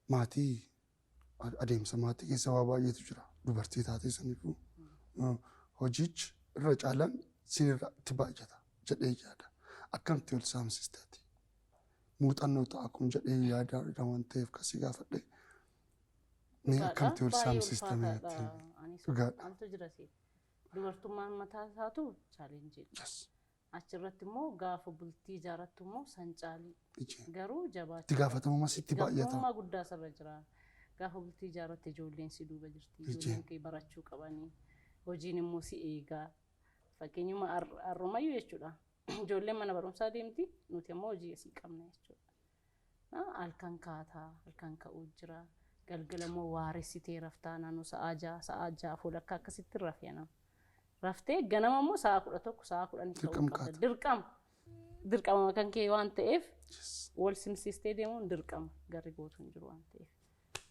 Maatii, adeemsa maatii keessa waa baay'eetu jira. Dubartii taatee saniifuu hojichi irra caalaan sinirra itti baay'ata jedhee yaada. Akkamitti wal saamsistaati? Muuxannoo ta'a kun jedhee yaada waan ta'eef kasii gaafadhe. Mee akkamitti wal saamsista mee natti himi? Dhugaadha. Maaltu jira si? Dubartummaan mataa isaatu challengeiidha. Achirratti immoo gaafa bultii ijaarattu immoo san caalii. Garuu jabaachuu. Itti gaafatamummaa sitti baay'ata. Gaafatamummaa guddaa sirra jira. Gaafa bultii ijaarratte ijoolleen si duuba jirti. Ijoolleen kee barachuu qabanii. Hojiin immoo si eegaa. Fakkeenyuma har'umayyuu jechuudha. Ijoolleen mana barumsaa deemti, nuti immoo hojii asii qabna jechuudha. Halkan kaataa, halkan ka'uu jira. Galgala immoo waaressitee raftaa, naannoo sa'aa 6, sa'aa 6 fuulakka akkasitti rafee nama. Raftee ganama immoo sa'aa 11, sa'aa 10 ka'uu Dirqama qabda. kaata. Dirqama. Dirqama kan kee waan ta'eef wal simsiistee deemuun dirqama, garri gootu hin jiru waan ta'eef.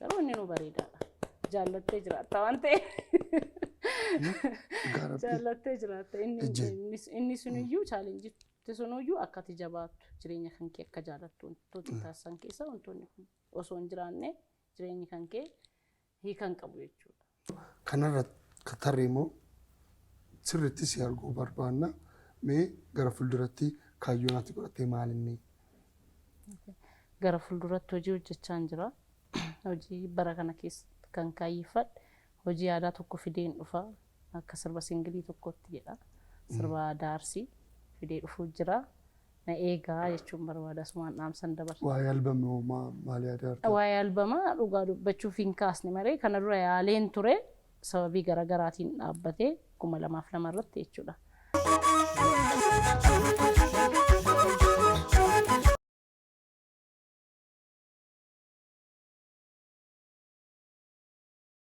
Garuu inni nu bareedaadha. Jaallattee jiraatta waan ta'eef. Dhugaa Rabbii. Jaallattee jiraatta. Inni Ejjee. inni suniyyuu, challengeitti sunuyyuu akka ati jabaattu, jireenya kan kee akka jaalattu wantoota taasisan keessaa wantoonni kun osoo hin jiraanne jireenyi kan kee hiika hin qabu jechuudha. Kanarra tarree immoo sirriitti si arguu barbaanna. Mee gara fuulduratti kaayyoon ati godhattee maal inni? Gara fuulduratti hojii hojjechaa jira. Hojii bara kana keessatti kan kaayyeffadhe hojii aadaa tokko fideen dhufa. Akka sirba single tokkotti jedha. Sirba aadaa Arsii fidee dhufuu jira. Na eegaa jechuun barbaada, asumaan dhaamsan dabarsa. Waa'ee albamii hoo maal yaada jirta? Waa'ee albamaa dhugaa dubbachuuf hin kaasne malee kana dura yaaleen ture, sababii garaagaraatiin dhaabbatee 2002 irratti jechuudha.